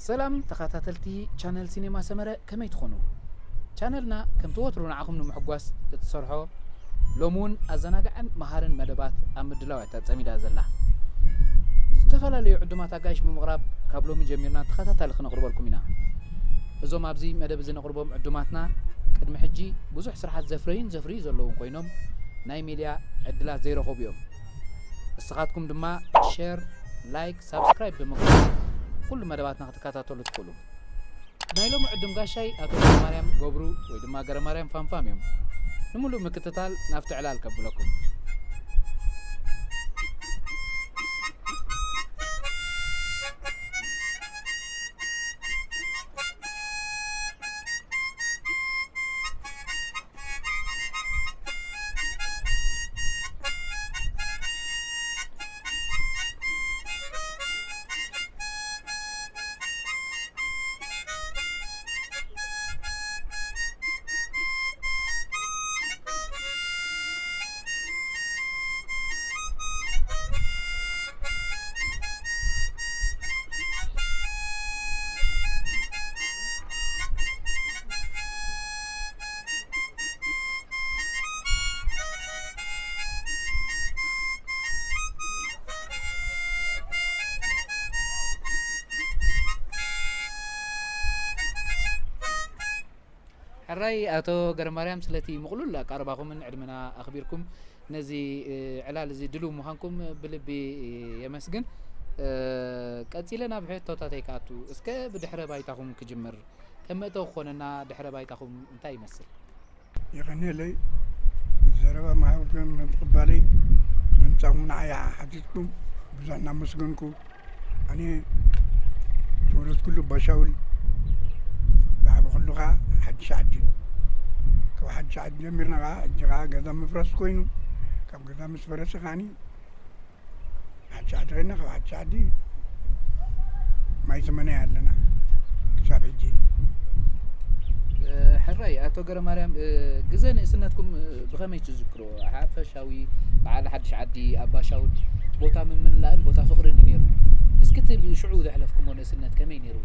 ሰላም ተኸታተልቲ ቻነል ሲኔማ ሰመረ፣ ከመይ ትኾኑ? ቻነልና ከምቲ ወትሩ ንዓኹም ንምሕጓስ እትሰርሖ፣ ሎሚ እውን ኣዘናጋዕን መሃርን መደባት ኣብ ምድላው እያ ተጸሚዳ ዘላ። ዝተፈላለዩ ዕዱማት ኣጋይሽ ብምቕራብ ካብ ሎሚ ጀሚርና ተኸታታሊ ክነቕርበልኩም ኢና። እዞም ኣብዚ መደብ እዚ ነቕርቦም ዕዱማትና ቅድሚ ሕጂ ብዙሕ ስራሓት ዘፍረዩን ዘፍርዩ ዘለውን ኮይኖም ናይ ሜድያ ዕድላት ዘይረኸቡ እዮም። ንስኻትኩም ድማ ሼር፣ ላይክ፣ ሳብስክራይብ ብምግባር ኩሉ መደባትና ክትከታተሉ ትኽእሉ። ናይ ሎሚ ዕዱም ጋሻይ ኣቶ ገብረማርያም ገብሩ ወይ ድማ ገረማርያም ፋምፋም እዮም። ንምሉእ ምክትታል ናብቲ ዕላል ከብለኩም። ሕራይ ኣቶ ገረማርያም፣ ስለቲ ምቕሉል ኣቃርባኹምን ዕድመና ኣኽቢርኩም ነዚ፣ እ፣ ዕላል እዚ ድሉው ምዃንኩም ብልቢ የመስግን። እ፣ ቀጺለ ናብ ሕቶታተይ ክኣቱ፣ እስከ ብድሕረ ባይታኹም ክጅምር። ከም መእተዊ ክኾነና ድሕረ ባይታኹም እንታይ ይመስል? የቐንየለይ፣ ዘረባ ምሃብኩም ምቕባለይ፣ ምምጻእኩም ንዓይ ሓቲትኩም ብዙሕ እናመስገንኩ፣ ኣነ ተወለድኩሉ ባሻውል፣ ዝዓበኹሉ ኸዓ ሓድሽ ዓዲ። ካብ ሓድሽ ዓዲ ጀሚርና ኸዓ፣ ሕጂ ኸዓ ገዛ ምፍራስ ኮይኑ፣ ካብ ገዛ ምስ ፈረሰ ኸዓኒ፣ ሓድሽ ዓዲ ኸድና፣ ካብ ሓድሽ ዓዲ ማይ ተመነያ ኣለና ክሳብ ሕጂ። እ፣ ሕራይ፣ ኣቶ ገረማርያም፣ እ፣ ግዘ ንእስነትኩም፣ እ፣ ብኸመይ ትዝክሮ? ሓፈሻዊ በዓል ሓድሽ ዓዲ ኣብ ባሻውል ቦታ ምምልላእን ቦታ ፍቕርን እዩ ነይሩ። እስኪ እቲ ሽዑ ዘሕለፍኩሞ ንእስነት ከመይ ነይሩ?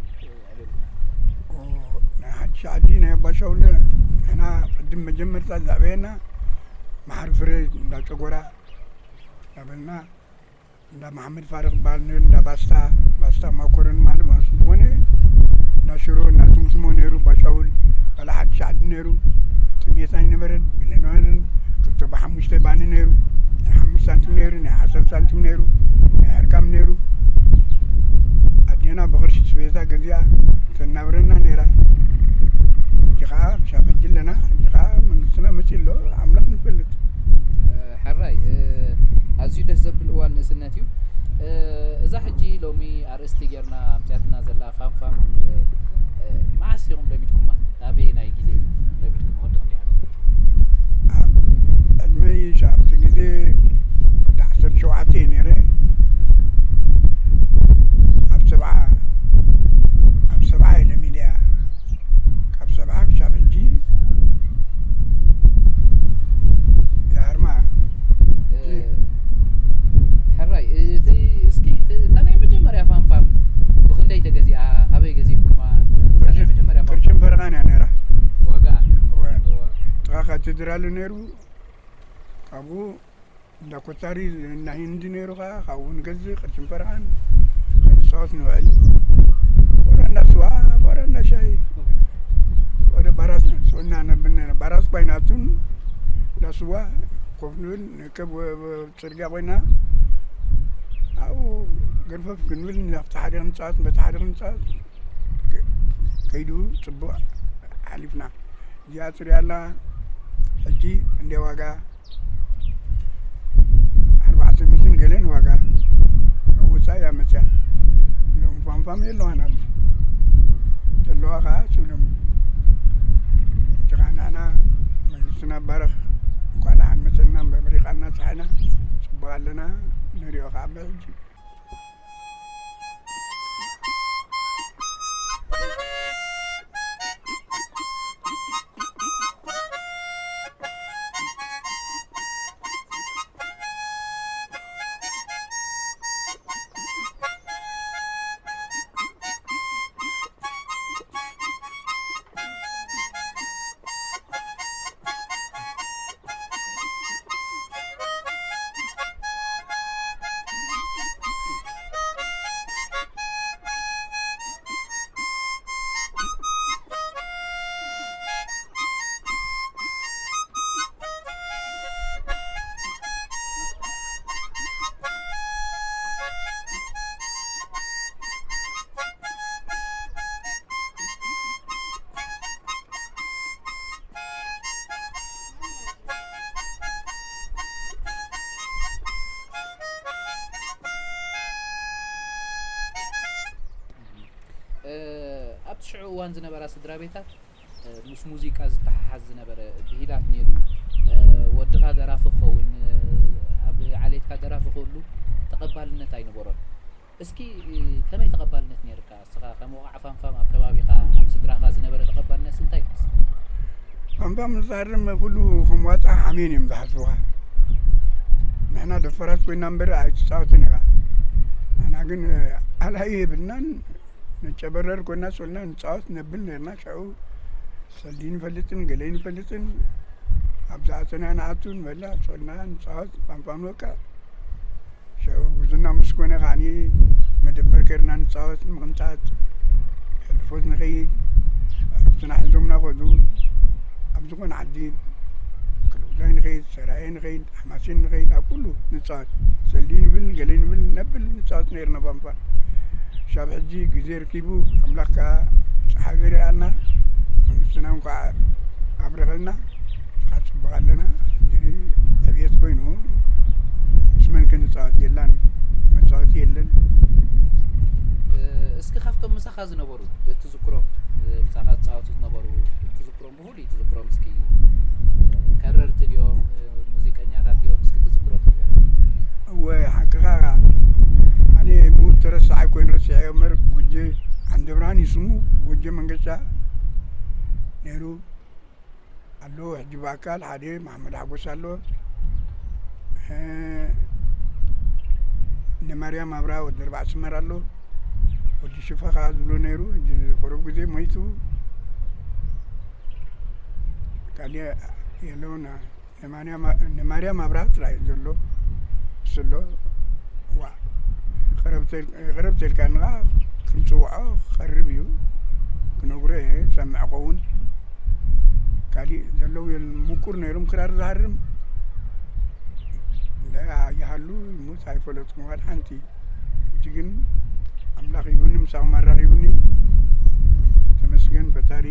ኦ፣ ናይ ሓድሽ ዓዲ ናይ ኣባሻውል ንሕና ቅድም መጀመርታ ዘዕበየና መሓሪ ፍረ እንዳ ጨጎራ እናበልና፣ እንዳ መሓመድ ፋርቅ በሃል ነይሩ፣ እንዳ ባስታ፣ ባስታ ማኮረን ማለት ማለት ዝኾነ፣ እንዳ ሽሮ፣ እንዳ ትምትሞ ነይሩ፣ ባሻውል፣ ዋላ ሓድሽ ዓዲ ነይሩ፣ ጥሜት ኣይነበረን፣ ገለ ንበለን፣ ክልተ ብሓሙሽተ ባኒ ነይሩ፣ ናይ ሓሙሽተ ሳንቲም ነይሩ፣ ናይ ዓሰርተ ሳንቲም ነይሩ፣ ናይ ዕርቃም ነይሩ። ኣዴና ብቕርሺ ስቤዛ ገዚኣ ተናብረና ነይራ። ሕጂ ኸዓ ክሳብ ሕጂ ኣለና። ሕጂ ኸዓ መንግስትና መፂኡ ኣሎ፣ ኣምላኽ ንፈልጥ። እ፣ ሕራይ፣ እ፣ ኣዝዩ ደስ ዘብል እዋን ንእስነት እዩ። እ፣ እዛ ሕጂ ሎሚ ኣርእስቲ ጌርና ኣምፅያትና ዘላ ፋምፋም፣ እ፣ እ፣ መዓስ ኢኹም ለሚድኩማ? ኣበየናይ ግዜ እዩ ለሚድኩም? ወዲ ክንደይ ዓመት? ኣብ ዕድመይ ኣብቲ ግዜ ወዲ ዓሰርተ ሸውዓተ እየ ነይረ። ኣብ ሰብዓ፣ ኣብ ሰብዓ እየ ለሚደያ። ካብ ሰብዓ ክሳብ ሕጂ ይሃርማ። እ፣ ሕራይ፣ እቲ፣ እስኪ፣ እቲ፣ እታ ናይ መጀመርያ ፋምፋም ብኽንደይ ተገዚኣ? ኣበይ ገዚእኩማ? እታ ናይ መጀመርያ ፋምፋም። ቅርሽን ፈረቓን እያ ነይራ። ዋጋ? እወ። እወ። ጥቓ ካቴድራል ነይሩ። ካብኡ እንዳ ኮታሪ፣ እንዳ ሂንዲ ነይሩ ኸዓ፣ ካብኡ ንገዝእ፣ ቅርሽን ፈረቓን፣ ክንፃወት ንውዕል። ወረ እንዳ ስዋ፣ ወረ እንዳ ሻሂ፣ ወረ ባራስ ስውና ነብል ነይረ። ባራስ እኳ ኣይንኣቱን፣ እንዳ ስዋ ኮፍ ንብል፣ ንርከብ ወ-፣ ወ-፣ ፅርግያ ኮይና፣ ኣብኡ ገርፈፍ ክንብል፣ ናብቲ ሓደ ክንፃወት፣ በቲ ሓደ ክንፃወት፣ ከ-፣ ከይዱ ፅቡቕ ሓሊፍና። እዚኣ ትሪኣ ኣላ፣ ሕጂ እንደ ዋጋ ኣርባዕተ ሚእትን ገለን ዋጋ ወፃኢ እያ መፅያ። ሎም ፋምፋም የለዋን ኣብዚ። ዘለዋ ከዓ ስብሎም። ጀኻ ንሕና መንግስትና ባረኽ። እንኳዕ ደሓን መፀና፣ እምበር በሪቓልና ፀሓይና። ፅቡቕ ኣለና፣ ንሪኦ ከዓ ብሕጂ። ዝነበራ ስድራ ቤታት፣ እ፣ ምስ ሙዚቃ ዝተሓሓዝ ዝነበረ ብሂላት ነይሩ እዩ። እ፣ ወድኻ ደራፊ ክኸውን፣ እ፣ ኣብ ዓሌትካ ደራፊ ክህሉ ተቐባልነት ኣይነበሮን። እስኪ፣ እ፣ ከመይ ተቐባልነት ነይርካ? እስኻ ከም ወቓዕ ፋምፋም ኣብ ከባቢኻ፣ ኣብ ስድራኻ ዝነበረ ተቐባልነትስ እንታይ ይመስል? ፋምፋም ንዛርም ኩሉ ከም ዋጣ ሓሜን እዮም ዝሓስቡኻ። ንሕና ደፈራት ኮይና እምበር ኣይትጻወትን ኢኻ። ንሕና ግን፣ እ፣ ኣልሃዩ የብልናን። ንጨበረር ኮይና ሶልና ንጻወት ነብል ነርና። ሽዑ ሰልዲ ንፈልጥን ገለ ንፈልጥን ኣብ ዝኣተና ንኣቱ ንበላ ሶልና ንጻወት ፋንፋን ወቃ። ሽዑ ብዙና ምስ ኮነ ከዓኒ መደበር ከርና ንጻወት ንምቕንጣጥ ሕልፎት ንኸይድ ርትና ሒዞምና ኮዱ ኣብ ዝኾነ ዓዲ ክልውዛይ ንኸይድ ሰራየ ንኸይድ ሓማሴን ንኸይድ ኣብ ኩሉ ንጻወት። ሰልዲ ንብል ገለ ንብል ነብል ንጻወት ነርና ፋንፋን። ሻብ ሕጂ ግዜ ረኪቡ ኣምላኽ ከኣ ጸሓይ ገሪኣልና መንግስትና እንኳዕ ኣብረኸልና። ጽቡቕ ኣለና። ሕጂ ዕብየት ኮይኑ ምስ መን ክንጻወት የላን መጻወቲ የለን። እስኪ ካብቶም ምሳኻ ዝነበሩ ትዝክሮም፣ ምሳኻ ዝጻወቱ ዝነበሩ ትዝክሮም ብፍሉይ ትዝክሮም እስኪ፣ ከረርቲ ድዮም፣ ሙዚቀኛታት ድዮም እስኪ ትዝክሮም ንገረኒ። እወ ሓቅኻ ኢኻ። ኣነ ሙድ ተረሳዓይ ኮይኑ ረሲዐዮ እምበር ጎጀ ዓንደብርሃን እዩ ስሙ። ጎጀ መንገሻ ነይሩ ኣሎ። ሕጂ ብኣካል ሓደ መሓመድ ሓጎስ ኣሎ። እነ ማርያም ኣብርሃ ወዲ ኣርባዕ ስመር ኣሎ። ወዲ ሽፋ ከኣ ዝብሎ ነይሩ ሕጂ ቁሩብ ግዜ ሞይቱ። ካሊእ የለውና። ንማርያም ኣብርሃ ጥራይ ዘሎ ስሎ ዋ። ቀረብ ተልካ ንኻ ክንጽውዖ ክቐርብ እዩ። ክነግሮ እየ ሰምዕ ኸውን። ካሊእ ዘለዉ የለን። ምቁር ነይሮም ክራር ዝሃርም እንዳ ይሃሉ ይሙት ኣይፈለጥኩም ዋላ ሓንቲ። ሕጂ ግን ኣምላኽ ሂቡኒ ምሳኹም ኣራኺቡኒ። ተመስገን ፈጣሪ።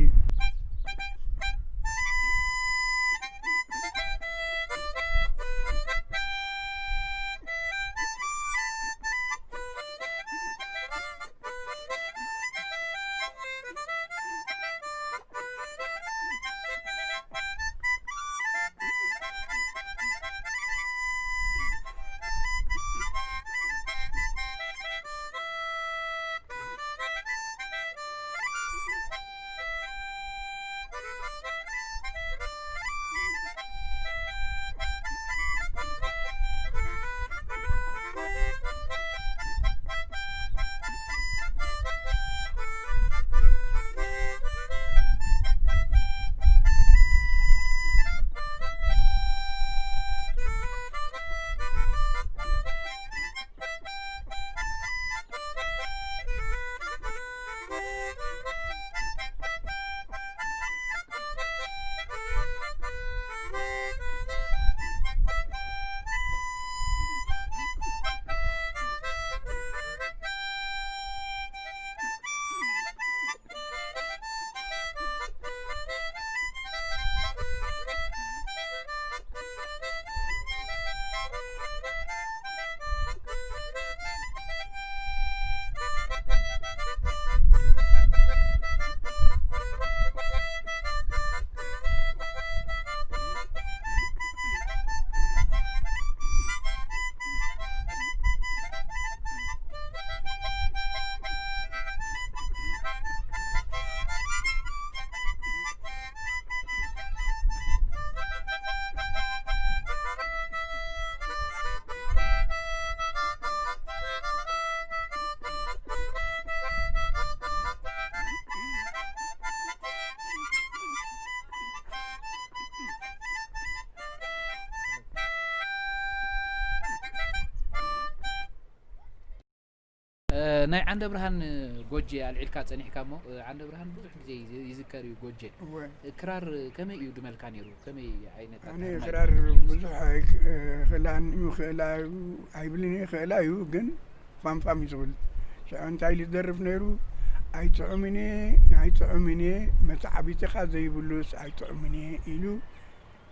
እ፣ ናይ ዓንደ ብርሃን ጎጄ ኣልዒልካ ጸኒሕካ እሞ፣ እ፣ ዓንደ ብርሃን ብዙሕ ግዜ ይዝ-፣ ይዝከር እዩ ጎጄ። እወ። እ፣ ክራር ከመይ እዩ ድመልካ ነይሩ? ከመይ ዓይነት ኣነ ኣተሃርማ እዩ ክራር ነይሩ? ብዙሕ ኣይ-፣ እ፣ ክእላን እዩ፣ ክእላ እዩ ኣይብልን እየ፣ ክእላ እዩ፣ ግን ፋምፋም እዩ ዝብል። ሽዑ እንታይ ኢሉ ዝደርፍ ነይሩ? "ኣይጥዑምን እየ፣ ኣይጥዑምን እየ፣ መተዓቢትኻ ዘይብሉስ ኣይጥዑምን እየ" ኢሉ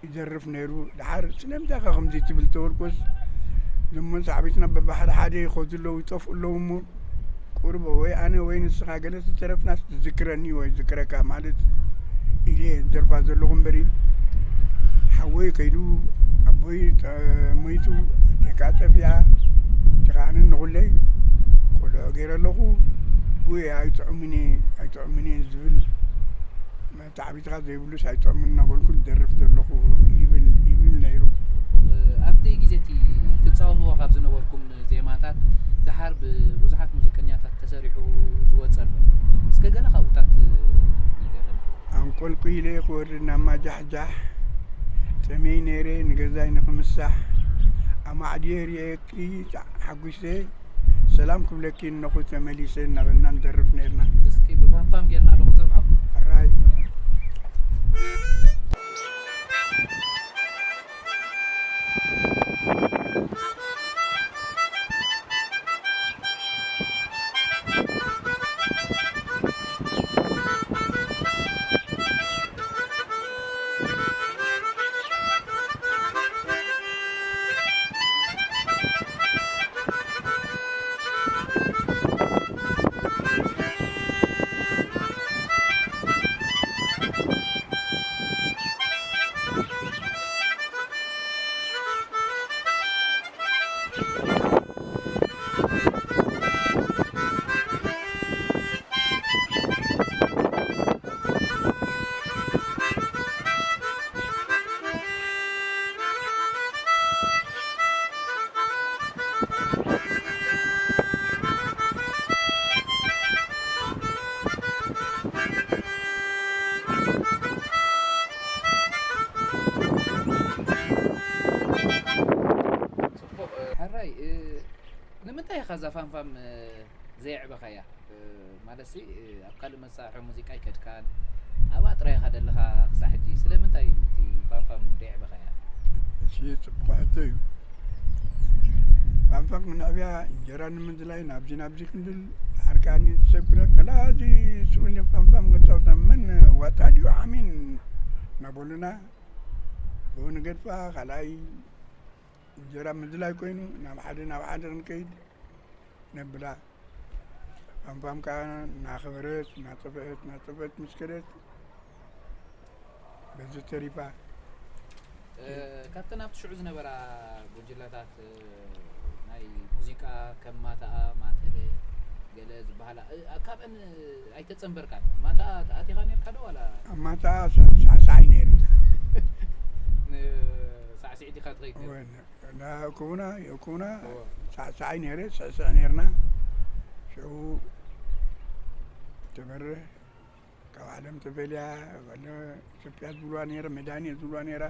ይደርፍ ነይሩ። ደሓር ስለምንታይ ኢኻ ከምዚ ትብል ተበልኩስ፣ እዞም መተዓቢትና በብሓደ ሓደ ይኸዱ ኣለዉ፣ ይጠፍኡ ኣለዉ እሞ፣ ቁርበ ወይ ኣነ ወይ ንስኻ ገለ ዝተረፍናስ ትዝክረኒ ወይ ዝዝክረካ ማለት ኢለ ደርፋ ዘለኹ እምበሪ፣ ሓወይ ከይዱ፣ ኣቦይ ጠ-፣ ሞይቱ፣ ኣዴካ ጠፊኣ፣ ጀኻንን ንኹለይ ቆልዑ ገይረ ኣለኹ። ብኡ ኣይጥዕሙኒ፣ ኣይጥዕሙኒ ዝብል መተዓቢትኻ ዘይብሉስ ኣይጥዕሙን እናበልኩ ዝደርፍ ዘለኹ ይብል፣ ይብል ነይሩ። ኣብቲ ግዜ እቲ ትጻወትዎ ካብ ዝነበርኩም ዜማታት ደሓር ብብዙሓት ሙዚቀኛታት ተሰሪሑ ዝወጸ ኣሎ። እስከ ገለ ካብኡታት ንገረኒ። ኣንቆልቁለ ክወርድ ናብ ማጃሕጃሕ፣ ጠምየይ ነይረ ንገዛይ ንኽምሳሕ፣ ኣማዕድየ ርእየኪ ሓጒሰ፣ ሰላም ክብለኪ እነኹ ተመሊሰ እናበልና ንደርፍ ነይርና። እስኪ ብፋንፋም ጌርና ዶ ክንሰምዖ? ሕራይ። ጽቡቕ፣ እ፣ ሕራይ፣ እ፣ ንምንታይ ኢኻ እዛ ፋንፋም፣ እ፣ ዘየዕበኻያ? እ፣ ማለትሲ፣ እ፣ ኣብ ካልእ መሳርሒ ሙዚቃ ኣይከድካን፣ ኣብኣ ጥራይ ኢኻ ደለኻ ክሳዕ ሕጂ። ስለምንታይ እዩ እቲ ፋንፋም ዘየዕበኻያ? እሺ፣ ጽቡቕ ሕቶ እዩ። ፋንፋም ክነዕብያ እንጀራ ንምድላይ ናብዚ ናብዚ ክንብል፣ ድሓር ከኣ ሰብ ክረክላ፣ እዚ ስኡን ፋንፋም ክጻወታ መን ዋጣ ድዩ ዓሚን እናበሉና፣ ብኡ ንገድፋ። ካልኣይ እንጀራ ምድላይ ኮይኑ ናብ ሓደ ናብ ሓደ ክንከይድ ነብላ። ፋንፋም ከኣ እናኸበረት፣ እናጠፍአት፣ እናጠፍአት ምስ ከደት፣ በዚ ተሪፋ። እ፣ ካብተን ኣብቲ ሽዑ ዝነበራ ጉጅለታት፣ እ፣ ናይ ሙዚቃ ከም ማታኣ፣ ማተለ፣ ገለ ዝበሃላ፣ እ፣ አ-፣ ካብአን ኣይተጸንበርካን? ማታኣ ኣቲኻ ኔርካ ዶ ዋላ? ኣብ ማታኣ ሳ-፣ ሳዕሳዓይ ነይረ። ንሳዕስዒት ኢኻ ትኸይድ ነይርካ? እወ፣ ና-፣ ክውና፣ ክውና እወ። ሳዕሳዓይ ነይረ፣ ስዕስዕ ነይርና። ሽዑ ተበርህ ካብ ዓለም ተፈልያ፣ ዋላ ኢትዮጵያ ዝብልዋ ነይረ፣ መድሃኒት ዝብልዋ ነይራ፣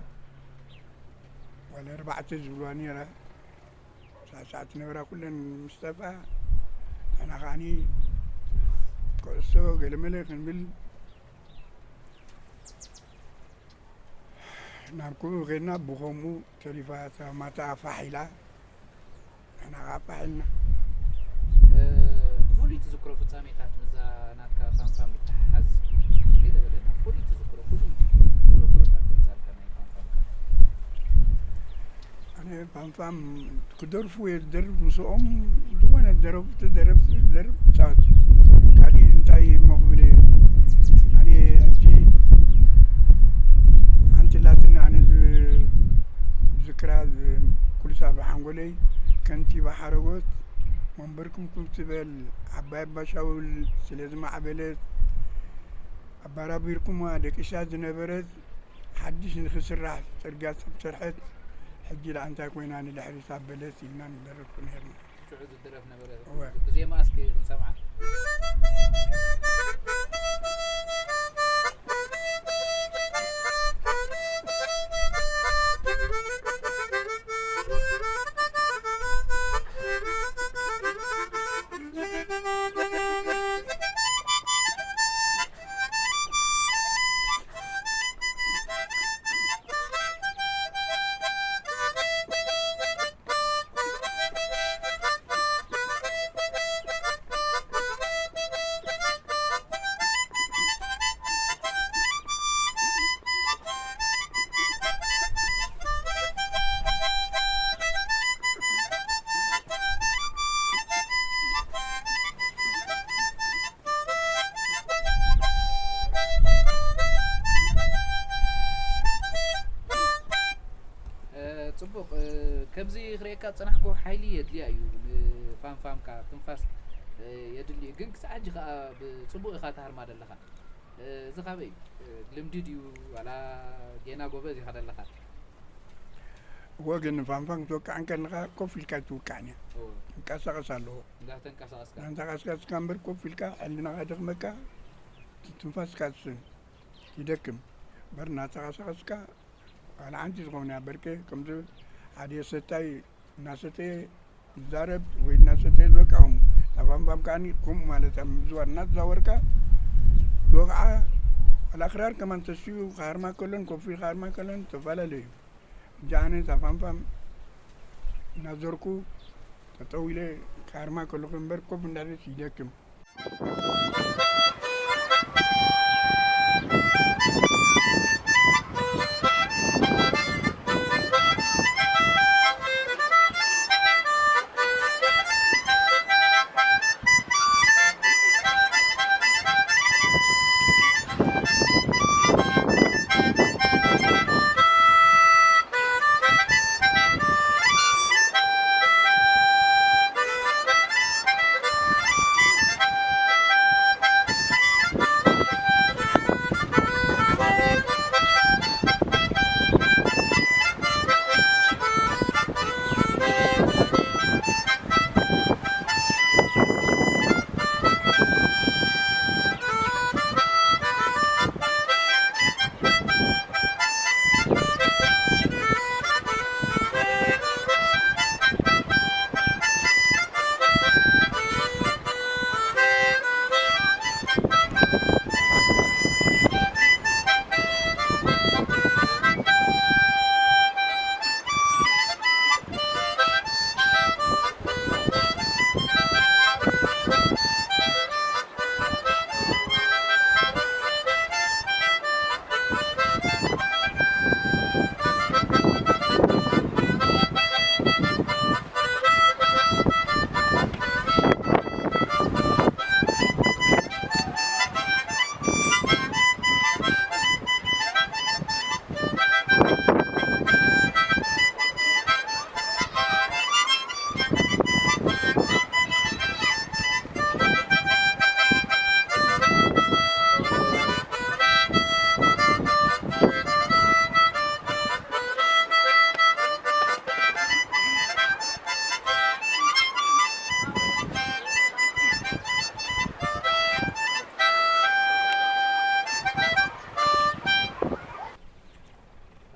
ዋላ ኣርባዕተ ዝብልዋ ነይራ። ሳዕሳዕቲ ነበራ ኩለን ምስ ጠፍኣ፣ ንሕና ከዓኒ ኩዕሶ ገለመለ ክንብል ናብ ኩኡ ኸድና፣ ብኸምኡ ተሪፋ እታ ማታ ፋሕ ኢላ፣ ንሕና ኸዓ ፋሕ ኢልና። እ፣ ብፍሉይ ትዝክሮ ፍጻሜታት ምስዛ ናትካ ፋንፋን ብተሓሓዝ ገለ በለና። ብፍሉይ ትዝክሮ፣ ፍሉይ ተዘክሮታት ዘምጻልካ ናይ ፋንፋንካ። ኣነ ፋንፋም ክደርፉ እየ ዝደርፍ ምስኦም፣ ዝኾነ ደረፍቲ ደረፍቲ ዝደርፍ ይጻወት። ካሊእ እንታይ እሞ ክብል እየ? ኣነ ሕጂ ሓንቲ ኣላትኒ ኣነ ዝ-፣ ዝዝክራ ዝ-፣ ኩሉ ሳብ ሓንጎለይ፣ ከንቲባ ሓረጎት መንበርኩም ክብ ትበል፣ ዓባይ ኣባሻውል ስለ ዝማዕበለት፣ ኣባራቢርኩማ ደቂሳ ዝነበረት፣ ሓድሽ ንኽስራሕ ጽርግያ ዝተሰርሐት፣ ሕጂ ደኣ እንታይ ኮይና ንድሕሪት ኣበለት ኢልና ንደርፍ ነይርና። ሽዑ ዝድረፍ ነበረ። እወ። ብዜማ እስኪ ክንሰምዓ። ከምዚ ክርእየካ ዝጸናሕኩ ሓይሊ የድልያ እዩ። ንፋንፋንካ ትንፋስ የድሊ እዩ። ግን ክሳዕ ሕጂ ከኣ ብጽቡቕ ኢኻ ትሃርማ ዘለኻ። እዚ ካበይ እዩ? ልምዲ ድዩ ዋላ ጌና ጎበዝ ኢኻ ዘለኻ? እወ፣ ግን ፋንፋን ክትወቅዕ እንከለኻ ኮፍ ኢልካ ኣይትውቃዕን እያ። እወ። ትንቀሳቐስ ኣለዎ። እንዳተንቀሳቐስካ። እንዳተንቀሳቐስካ እምበር ኮፍ ኢልካ ሕልናኻ ደኽመካ፣ ትንፋስካ ትስን፣ ይደክም። እምበር እናተንቀሳቐስካ ዋላ ሓንቲ ዝኾነ እያ በርቄ፣ ከምዚ ሓደ ሰታይ እናሰተየ ዝዛረብ ወይ እናሰተየ ዝወቅዖም፣ እታ ፋንፋን ከኣኒ ከምኡ ማለት እያ። ምዝዋር እናተዛወርካ ዝወቕዓ ዋላ ክራር ከማን ተስኡ ክሃርማ ከሎን ኮፍ ኢሉ ክሃርማ ከሎን ዝተፈላለዩ እዩ። ሕጂ ኣነ እታ ፋንፋን እናዘርኩ ጠጠው ኢለ ክሃርማ ከለኹ እምበር ኮፍ እንዳለት ይደክም።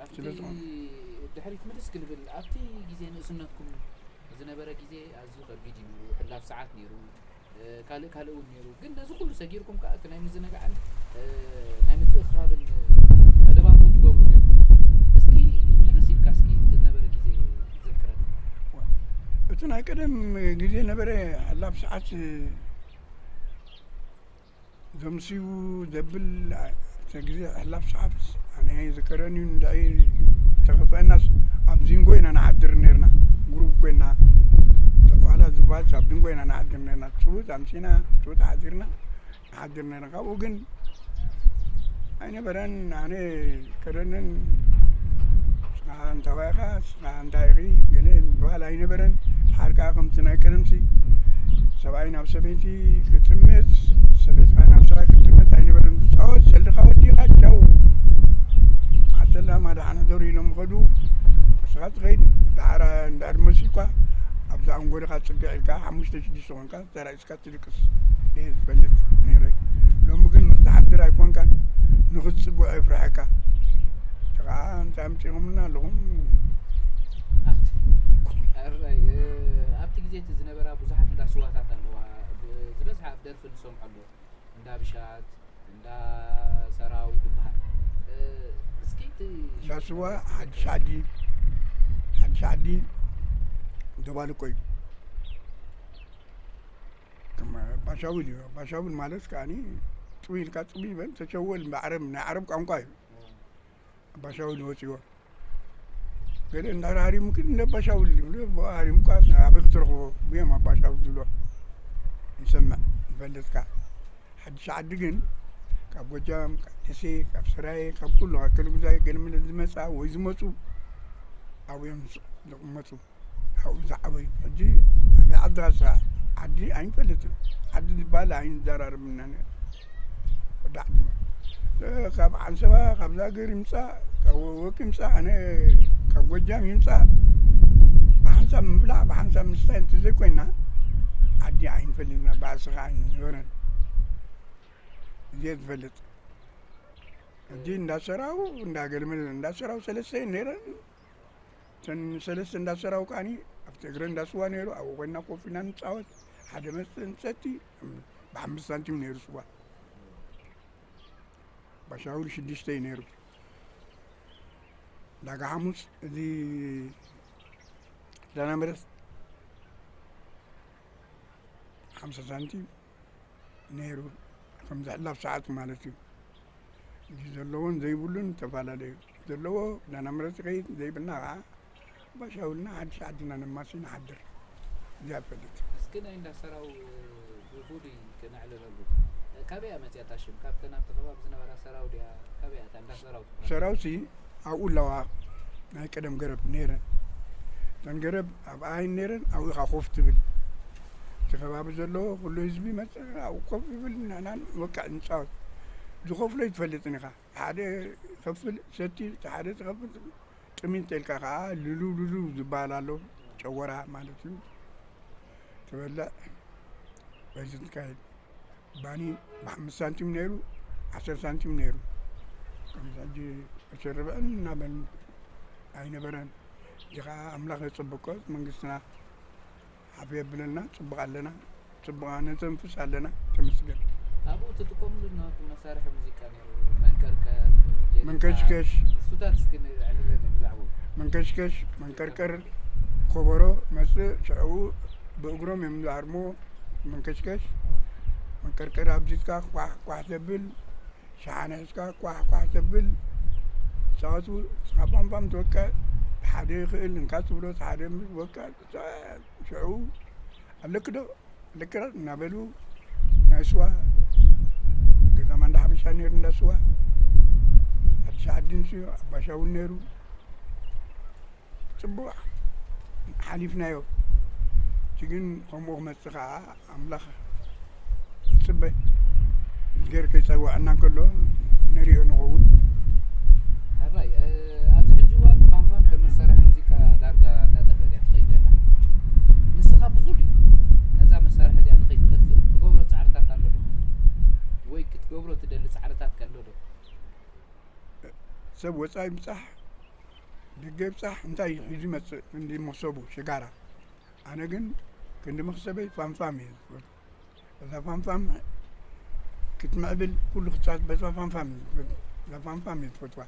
ኣብቲ ስለ ዝኾነ። ድሕሪት ምልስ ክንብል፣ ኣብቲ ግዜ ንእስነትኩም ዝነበረ ግዜ ኣዝዩ ከቢድ እዩ ነይሩ፣ ሕላፍ ሰዓት ነይሩ፣ እ፣ ካልእ ካልእ እውን ነይሩ። ግን ነዚ ኩሉ ሰጊርኩም ከኣ እቲ ናይ ምዝንጋዕን፣ እ፣ ናይ ምትእኽኻብን መደባት እውን ትገብሩ ነይርኩም። እስኪ መለስ ኢልካ እስኪ እቲ ዝነበረ ግዜ ዘክረና። እቲ ናይ ቀደም ግዜ ነበረ ሕላፍ ሰዓት ዘምስዩ ዘብል፣ እቲ ግዜ ሕላፍ ሰዓት ኣነ ይዝከረኒ እዩ። እንድዒ ተኸፍአናስ ኣብ ዚንጎ ኢና ንሓድር ነርና። ጉሩብ ኮይና ተቋላ ዝበሃል ኣብ ዚንጎ ኢና ንሓድር ነርና። ትውት ኣምሲና ትውት ሓዲርና ንሓድር ነርና። ካብኡ ግን ኣይነበረን። ኣነ ከደንን ንስኻ እንታይ ኢኻ፣ ንስኻ እንታይ ኢኺ፣ ገለ ዝበሃል ኣይነበረን። ድሓር ከኣ ከምቲ ናይ ቀደምሲ ሰብኣይ ናብ ሰበይቲ ክጥምት፣ ሰበይትኻ ናብ ሰብኣይ ክትጥምት ኣይነበረን። ዝጻወት ሰልድኻ ወዲኻ ቻው። ኣሰላማ ደሓን ሕደሩ ኢሎም ይኸዱ። ንስኻ ትኸይድ፣ ደሓር እንድሕር መሲልኳ ኣብዛ ኣንጎልኻ ጽግዕ ኢልካ ሓሙሽተ ሽዱሽተ ኮንካ ተራእስካ ትድቅስ እየ ዝፈልጥ ነይረ። ሎሚ ግን ንኽትሓድር ኣይኮንካን፣ ንኽትጽግዖ የፍርሐካ። ደኣ እንታይ ኣምጺኦምልና ኣለኹም? ኣብቲ፣ ኣራይ፣ እ፣ ኣብቲ ግዜ እቲ ዝነበራ ብዙሓት እንዳ ስዋታት ኣለዋ። ብ-፣ ዝበዝሓ ኣብ ደርፊ ንሰምዖ ኣሎ። እንዳ ብሻት፣ እንዳ ሰራው ዝበሃል። እ፣ እስኪ እቲ እንዳ ስዋ፣ ሓድሽ ዓዲ፣ ሓድሽ ዓዲ ደባልቆ እዩ። ከም ባሻውል እዩ። ባሻውል ማለት ከኣኒ ጥውይ ኢልካ ጥውይ ይበል፣ ተሸወል ብዓረብ፣ ናይ ዓረብ ቋንቋ እዩ። ባሻውል ወፂዎ። ገለ እንዳ ሃሪሙ ግን እንደ ባሻውል ይብሉ። ሃሪሙ እኳ ኣበይ ክትረኽቦ? ብዮም ኣባሻውል ዝብሎ ንሰምዕ ንፈልጥካ። ሓድሽ ዓዲ ግን ካብ ጎጃም፣ ካብ ደሴ፣ ካብ ሰራየ፣ ካብ ኩሉ፣ ካብ ከልጉዛይ፣ ገለመለ ዝመጻ ወይ ዝመጹ ኣብኡ እዮም ዝስዕቡ። ዝቕመጡ፣ ኣብኡ ዝዓበዩ። ሕጂ ኣበይ ዓዲ ኣስኻ? ዓዲ ኣይንፈልጥን። ዓዲ ዝበሃል ኣይንዘራረብን ኢና ነርና። ወዲ ዓዲ፣ ካብ ዓንሰባ፣ ካብ ዛግር ይምጻእ፣ ካብ ወርቂ ይምጻእ፣ ኣነ ካብ ጎጃም ይምጻእ፣ ብሓንሳብ ምብላዕ፣ ብሓንሳብ ምስታይ እንተዘይኮይና፣ ዓዲ ኣይንፈልጥን ኢና፣ ባእሲ ኸኣ ኣይንነበረን። እዚየ ዝፈልጥ። ሕጂ እንዳ ሰራው፣ እንዳ ገለመለ፣ እንዳ ሰራው ሰለስተ እየን ነይረን። እተን ሰለስተ እንዳ ሰራው ከኣኒ ኣብቲ እግረ እንዳ ስዋ ነይሩ፣ ኣብኡ ኮይንና ኮፍ ኢልና ንጻወት። ሓደ መስተ ንሰቲ፣ ብሓምስት ሳንቲም ነይሩ ስዋ። ባሻውል ሽዱሽተ እዩ ነይሩ። ዳጋ ሓሙስ፣ እዚ ዳና ምረት ሓምሳ ሳንቲም ነይሩ። ከም ዝሕላፍ ሰዓት ማለት እዩ። እዚ ዘለዎን ዘይብሉን ዝተፈላለዩ። ዘለዎ ዳና ምረት ይኸይድ፣ ዘይብልና ኸዓ ባሻውልና ሓድሽ ዓድና ነማሲ ንሓድር። እዚኣ ትፈልጥ። እስኪ ናይ እንዳ ሰራው ብፍሉይ ክነዕልለሉ። ካበይ እያ መፂኣታ ሽም? ካብተን ኣብቲ ከባቢ ዝነበራ ሰራው ድያ? ካበይ እያ እታ እንዳ ሰራው ትበሃል? ሰራውሲ ኣብኡ ኣለዋ። ናይ ቀደም ገረብ ነይረን። እተን ገረብ ኣብኣ እየን ነይረን፣ ኣብኡ ኢኻ ኮፍ ትብል። እቲ ከባቢ ዘለዎ ኩሉ ህዝቢ ይመጽእ፣ ኣብኡ ኮፍ ይብል፣ ንሕና ንወቅዕ ንጻወት። ዝኸፍሎ ኣይትፈልጥን ኢኻ። ሓደ ይኸፍል ሰቲ፣ እቲ ሓደ ትኸፍል ጥሚን ተልካ ከኣ ልሉው ልሉው ዝበሃል ኣሎ፣ ጨጎራ ማለት እዩ። ትበልዕ፣ በዚ ትካየድ። ባኒ ብሓምስት ሳንቲም ነይሩ፣ ዓሰርተ ሳንቲም ነይሩ። ከምዚ ሕጂ ቅርሺ ርብዕን እናበልን ኣይነበረን። እዚ ኸዓ ኣምላኽ የጸብቆ፣ መንግስትና ሓፍ የብለልና፣ ጽቡቕ ኣለና፣ ጽቡቕ ነተንፍስ ኣለና፣ ተመስገን። ኣብኡ ትጥቀምሉ ዝነበርኩም መሳርሒ ሙዚቃ ነይሩ? መንቀርቀር፣ ጀሪካ፣ መንከሽከሽ። እሱታት እስኪ ንዕልለኒ ብዛዕባኡ። መንከሽከሽ፣ መንቀርቀር፣ ኮበሮ መጽእ፣ ሽዕኡ ብእግሮም እዮም ዝሃርምዎ። መንከሽከሽ፣ መንቀርቀር ኣብዚትካ ኳሕ ኳሕ ዘብል፣ ሸሓነ ሒዝካ ኳሕ ኳሕ ዘብል፣ ጻወቱ፣ ንስኻ ፋምፋም ትወቅዕ፣ ሓደ ይኽእል፣ እንካ ትብሎ፣ ሓደ ምስ ወቅዕ፣ ሽዑ ኣለኪ ዶ? ኣለኪ ዶ? እናበሉ ናይ ስዋ፣ ገዛ ማንዳ ሓበሻ ነይሩ፣ እንዳ ስዋ፣ ሓድሽ ዓዲ ንሱ፣ ኣባሻ እውን ነይሩ። ጽቡቕ ሓሊፍናዮ። እቲ ግን ከምኡ ክመጽእ ከኣ ኣምላኽ ይጽበ። እግዚኣብሔር ከይጸውዐና እንከሎ ንርእዮ ንኸውን። ሕራይ፣ እ፣ ኣብዚ ሕጂ እዋን ፋንፋን ከም መሳርሒ ሙዚቃ ዳርጋ እንዳጠፍአ እያ ትኸይድ ዘላ። ንስኻ ብፍሉይ ነዛ መሳርሒ እዚኣ ንኸይትጠፍእ ትገብሮ ጻዕርታት ኣሎ ዶ? ወይ ክትገብሮ ትደሊ ጻዕርታት ከ ኣሎ ዶ? ሰብ ወጻኢ ይብጻሕ፣ ደገ ይብጻሕ፣ እንታይ እዩ ሒዙ ይመጽእ? ክንዲ መኽሰቡ ሽጋራ። ኣነ ግን ክንዲ መኽሰበይ ፋምፋም እየ ዝፈቱ። እዛ ፋምፋም ክትምዕብል ኩሉ ክጻወት በዛ ፋምፋም እየ ዝፈቱ። እዛ ፋምፋም እየ ዝፈትዋ።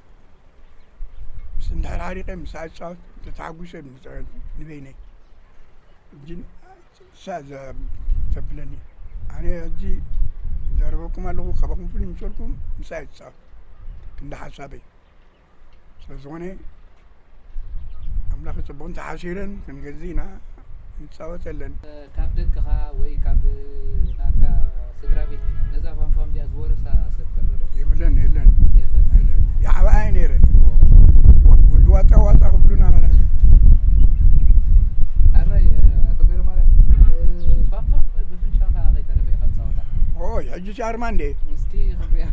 ምስ እንድሕር ሓሪቐ ምስኣ ይጻወት፣ ተተሓጒሰ ንበይነይ። ግን ንሳ እዛ ተብለኒ። ኣነ ሕጂ ዘረበኩም ኣለኹ፣ ካባኹም ፍሉይ ምሰልኩም ምስኣ እየ ዝጻወት። ክንዲ ሓሳበይ። ስለ ዝኾነ ኣምላኽ ይጽብቕን ተሓሲረን ክንገዝእ ኢና ንጻወተለን። ካብ ደቅኻ ወይ ካብ ናትካ ስድራ ቤት ነዛ ፋንፋም እዚኣ ዝወረሳ ሰብ ከሎ ዶ? የብለን፣ የለን። የለን። የለን። ይዓብኣ እየ ነይረ። ወ-፣ ወዲ ዋጣ ዋጣ ክብሉና ኸላ። ኣራይ፣ ኣቶ ገረማርያም፣ ፋንፋም ብፍንጫኻ ከይተረፈ ኢኻ ትጻወታ። ኦይ፣ ሕጂ ሲ ኣርማ እንዴ? እስኪ ክንሪኣ።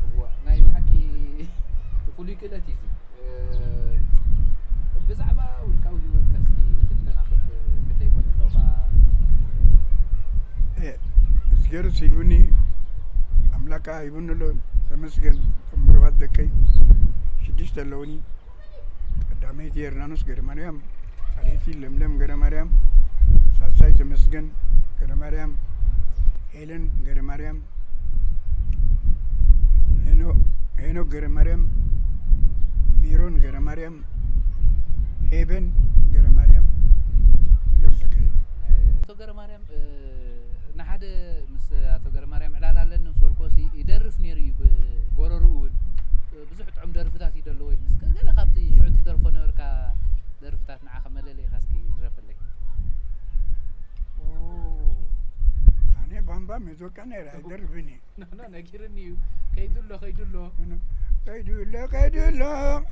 እዋ፣ ናይ ብሓቂ ፍሉይ ክእለት እዩ እዚ። እ፣ ብዛዕባ ውልቃዊ ህይወትካ እስኪ ክተናኽፍ ክንደይ ቆልዑ ኣለውኻ? እ፣ እግዚኣብሔር ሂቡኒ፣ ኣምላካ ሂቡኒ ኣሎ፣ ተመስገን። እቶም ብሩኻት ደቀይ ሽዱሽተ ኣለውኒ። ቀዳመይቲ የርዳኖስ ገረማርያም፣ ካልኣይቲ ለምለም ገረማርያም፣ ሳልሳይ ተመስገን ገረማርያም፣ ሄለን ገረማርያም፣ ሄኖ-፣ ሄኖክ ገረማርያም፣ ሜሮን ገረማርያም፣ ሄበን ገረማርያም እዮም ደቂ። ኣቶ ገረማርያም፣ እ፣ ንሓደ ምስ ኣቶ ገረማርያም ዕላል ኣለኒ ምስ በልክዎሲ፣ ይደርፍ ነይሩ እዩ ብጎረርኡ እውን። እ፣ ብዙሕ ጥዑም ደርፍታት እዩ ዘለዎ ኢሉኒ። እስከ ገለ ካብቲ ሽዑ ትደርፎ ነበርካ ደርፍታት ንዓኸ መለለይኻ እስኪ ድረፈለይ። ኦ፣ ኣነ ባምባም እየ ዝወቅዕ ነይረ፣ ኣይደርፍን እየ። ኖ፣ ኖ፣ ነጊርኒ እዩ። ከይዱ ኣሎ፣ ከይዱ ኣሎ። ኖ፣ ከይዱ ኣሎ፣ ከይዱ ኣሎ፣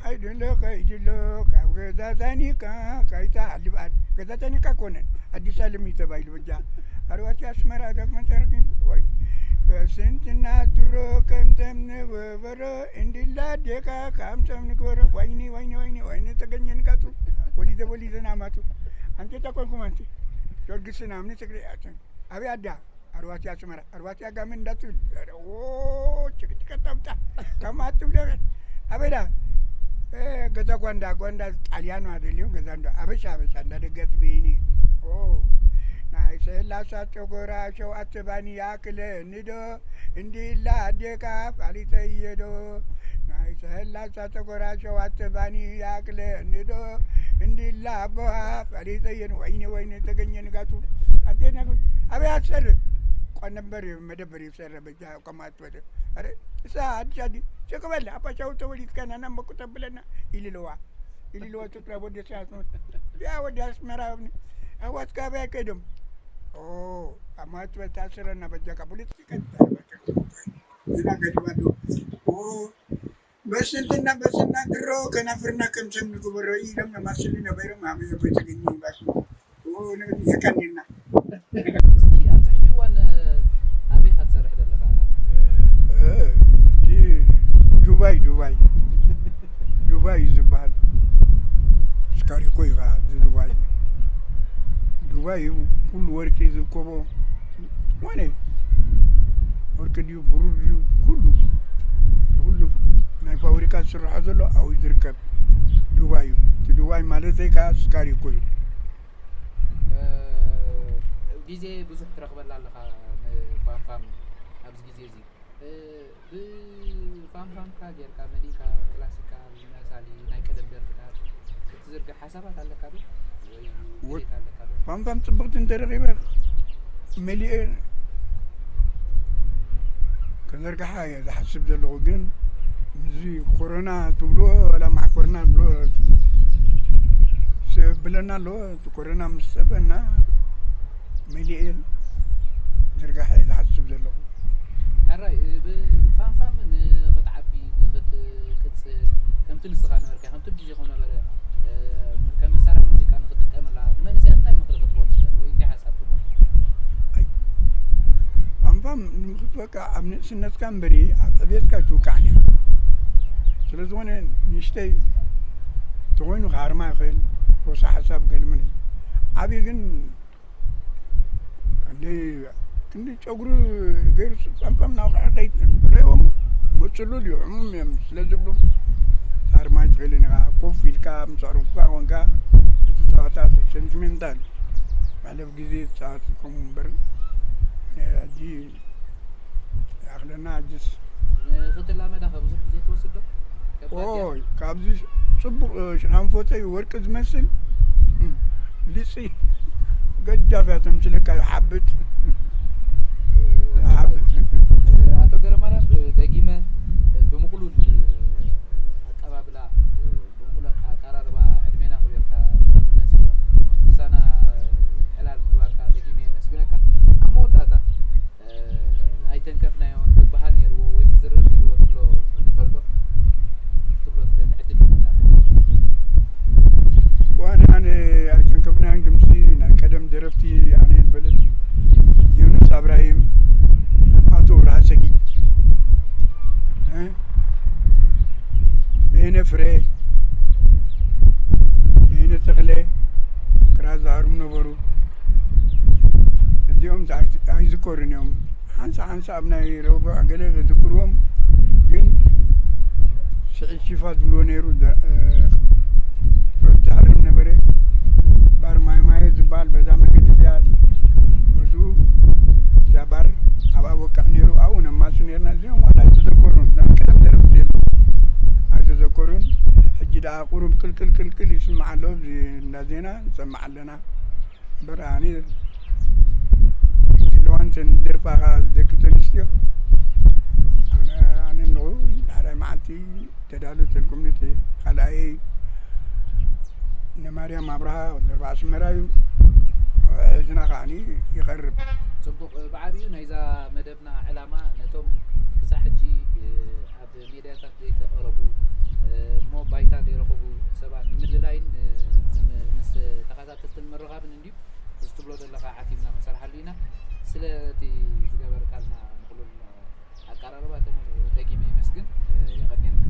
ከይዱ ኣሎ፣ ከይዱ ኣሎ፣ ካብ ገዛ ታኒካ፣ ካይታ ዓዲ ብዓዲ። ገዛ ታኒካ ኮነን፣ ኣዲስ ኣለም እዩ ተባሂሉ በጃ። ኣርባቲ ኣስመራ ዳግመ ተረኪቡ፣ ወይ። በስንትና ድሮ ከምቶም ንበበሮ፣ እንድላ ኣዴካ፣ ከምቶም ንግበሮ። ወይኒ፣ ወይኒ፣ ወይኒ፣ ወይኒ፣ ተገኘ ንጋቱ፣ ወሊደ፣ ወሊደ ናማቱ። ኣንቴታ ኮንኩም ኣንቲ፣ ጊዮርጊስን ኣምኒ ትግሬ ኣትን። ኣበይ ኣዳ? ኣርባቲ ኣስመራ፣ ኣርባቲ ኣጋመ እንዳትብል። ኦ፣ ጭቅጭቅ ኣጣምጣ። ከማት ትብለ። ኣበይ ዳ? እ፣ ገዛ ጓንዳ፣ ጓንዳ ጣልያኑ ኣደልዮም፣ ገዛ እንዶ ኣበሻ፣ ኣበሻ እንዳ ደገት ብይኒ። ኦ፣ ናይ ሰላሳ ጨጎራ ሸውዓተ ባኒ ያክለኒ ዶ? እንዲላ ኣዴካ ፋሊጠዮ ዶ? ናይ ሰላሳ ጨጎራ ሸውዓተ ባኒ ያክለኒ ዶ? እንዲላ ኣቦኻ ፋሊጠዮ ዶ? ወይኔ፣ ወይኔ፣ ተገኘ ንጋቱ። ኣዴ ነግ-፣ ኣበይ ኣትሰርሕ? ቆነበር እዩ፣ መደበር እዩ ዝሰርሕ በጃ። ከማት ወደ፣ ኣረ፣ እሳ ኣዲስ ኣዲ፣ ሸቅ በል፣ ኣባሻው ተወሊድካ ናና እምበቁ ተብለና፣ ኢልልዋ፣ ኢልልዋ፣ ትጥራ ወዲ ኣስመራ፣ ያ ወዲ ኣስመራ፣ ኣዋትካ ኣበይ ከይዶም? ኦ፣ ኣማት በታ ስረና በጃካ፣ ፖለቲካ ዝና ገድባ ዶ? ኦ፣ በስንትና፣ በስንትና ድሮ ከናፍርና ከም ሰብ ንግበሮ ኢሎም ነማስሉ ነበሮም። ኣበይ ኣበይ ተገኘ ይባስ። ኦ፣ ነ-፣ የቀንየልና። እስኪ ኣብዚ ሕጂ እዋን ኣበይ ኢኻ ትሰርሕ ዘለኻ? እ፣ ሕጂ ዱባይ፣ ዱባይ፣ ዱባይ እዩ ዝበሃል። ስካሪኮ እዩ ከዓ እዚ ዱባይ። ዱባይ እዩ ኩሉ ወርቂ ዝእከቦ። ወነ ወርቂ ድዩ ብሩር ድዩ ኩሉ፣ ኩሉ ናይ ፋብሪካ ዝስርሖ ዘሎ ኣብኡ ዝርከብ ዱባይ እዩ። እቲ ዱባይ ማለተይ ከዓ ስካሪኮ እዩ። እ፣ ግዜ ብዙሕ ትረኽበላ ኣለኻ ንፋምፋም ኣብዚ ግዜ እዚ። እ፣ ብፋምፋምካ ጌርካ መሊእካ ክላሲካል መሳሊ ናይ ቀደም ደርፍታት ክትዝርግሕ ሓሳባት ኣለካ ዶ? ወይ ወ-፣ ድሌት ኣለካ ዶ? ፋምፋም ጽብቕቲ እንተረኺበ መሊኤ ክዘርግሓ እየ ዝሓስብ ዘለኹ። ግን ምስዚ ኮሮና ትብልዎ ዋላ ማዕኮርና ትብልዎ ዘብለና ኣለዎ። እቲ ኮሮና ምስ ጠፈና መሊኤ ዝርጋሐ እየ ዝሓስብ ዘለኹ። ሕራይ፣ እ፣ ብ-፣ ፋንፋም ንኽትዓቢ፣ ንኽትቅጽል፣ ከምቲ ንስኻ ነበርካዮ፣ ከምቲ ግዜኹም ነበረ፣ እ፣ ከም መሳርሒ ሙዚቃ ንኽትጥቀመላ፣ ንመንእሰያት እንታይ ምኽሪ ክትቦም ትኽእል ወይ እንታይ ሓሳብ ትቦም? ኣይ፣ ፋንፋም ንምኽት በቃ ኣብ ንእስነትካ እምበሪ ኣብ ዕቤትካ ኣይትውቃዕን እያ። ስለ ዝኾነ ንእሽተይ ተኾይኑ ክሃርማ ይኽእል፣ ወሳ ሓሳብ ገልምን እዩ። ዓብዪ ግን ክንደይ፣ ክንደይ ጨጉሪ ገይሩ ጸምጸም ናውቕዐ ከይረእዎም መጽሉል እዩ፣ ሕሙም እዮም ስለ ዝብሉ፣ ሳርማይ ትኽእልን ኢኻ። ኮፍ ኢልካ ምስ ኣዕሩኽካ ኮንካ እቲ ጸዋታ ሰንቲሜንታል፣ ማለፍ ግዜ ትጻወት ከምኡ እምበር፣ ሕጂ ይኣኽለና። ሕጅስ ንኽትላመዳ ከ ብዙሕ ግዜ ትወስድ ዶ? ከባድ ድያ? ኦይ፣ ካብዚ ጽቡቕ፣ እ፣ ሽናንፎተይ ወርቂ ዝመስል፣ እም፣ ልጺ ገጃፍ እያ ተምስለካ፣ ይሓብጥ። ይሓብጥ። ኣቶ ገረማርያም፣ እ፣ ደጊመ፣ እ፣ ብምቕሉል፣ እ፣ ኣቀባብላ፣ እ፣ ብምቕሉል ኣቀራርባ ዕድሜና ክብርካ ዝመጽእ ምሳና ዕላል ምግባርካ ደጊመ የመስግነካ። ኣብ መወዳእታ፣ እ፣ ኣይተንከፍናዮን ክበሃል ነይርዎ ወይ ክዝረብ ነይርዎ ትብሎ እንተሎ ክትብሎ ትደሊ ዕድል ይህበካ። ዋን ኣነ ኣይተንከፍናዮን ድምፂ ናይ ቀደም ደረፍቲ ኣነ ዝፈልጥ ዮኑስ ኣብራሂም፣ ኣቶ ብርሃ ሰጊድ፣ እ፣ በየነ ፍሬ፣ በየነ ተኽለ፣ ክራር ዝሃርሙ ነበሩ። እዚኦም ዝኣይ-፣ ኣይዝከሩን እዮም። ሓንሳ ሓንሳ ኣብ ናይ ረቡዕ ገለ ዝዝክርዎም ግን ስዒድ ሺፋ ዝብልዎ ነይሩ፣ ደ-፣ እ፣ ዑድ ዝሃርም ነበረ። ባር ማይ ማዮ ዝበሃል በዛ መገዲ እዚኣ፣ በዝኡ እዚኣ ባር ኣብኣ ወቃዕ ነይሩ። ኣብኡ ነማሱ ነይርና። እዚኦም ዋላ ኣይተዘከሩን። ናይ ቀደም ደረፍቲ እዮም። ኣይተዘከሩን። ሕጂ ደኣ ቁሩብ ቅልቅል ቅልቅልቅል ይስማዕ ኣሎ። እዚ እንዳ ዜና ንሰማዕ ኣለና። እምበር ኣነ ኢለዋንትን ደፋኻ ደቂ ተንስትዮ፣ ኣነ፣ ኣነ እንኹ ዳሕራይ መዓልቲ ተዳሉ ተልኩምኒ እቲ ካልኣየይ ንማርያም ኣብርሃ ወዲ ኣርባዓ ኣስመራ እዩ። ሕዝና ከዓኒ ይቐርብ። ጽቡቕ፣ ብዓቢኡ ናይዛ መደብና ዕላማ ነቶም ክሳዕ ሕጂ ኣብ ሜድያታት ዘይተቐረቡ እሞ ባይታ ዘይረኸቡ ሰባት ንምልላይን ምስ ተኸታተልትን ምርኻብን እንድዩ። እዚ ትብሎ ዘለኻ ዓቲብና ክንሰርሓሉ ኢና። ስለቲ ዝገበርካልና ምቕሉል ኣቀራርባ ደጊመ የመስግን። የቐንየልና።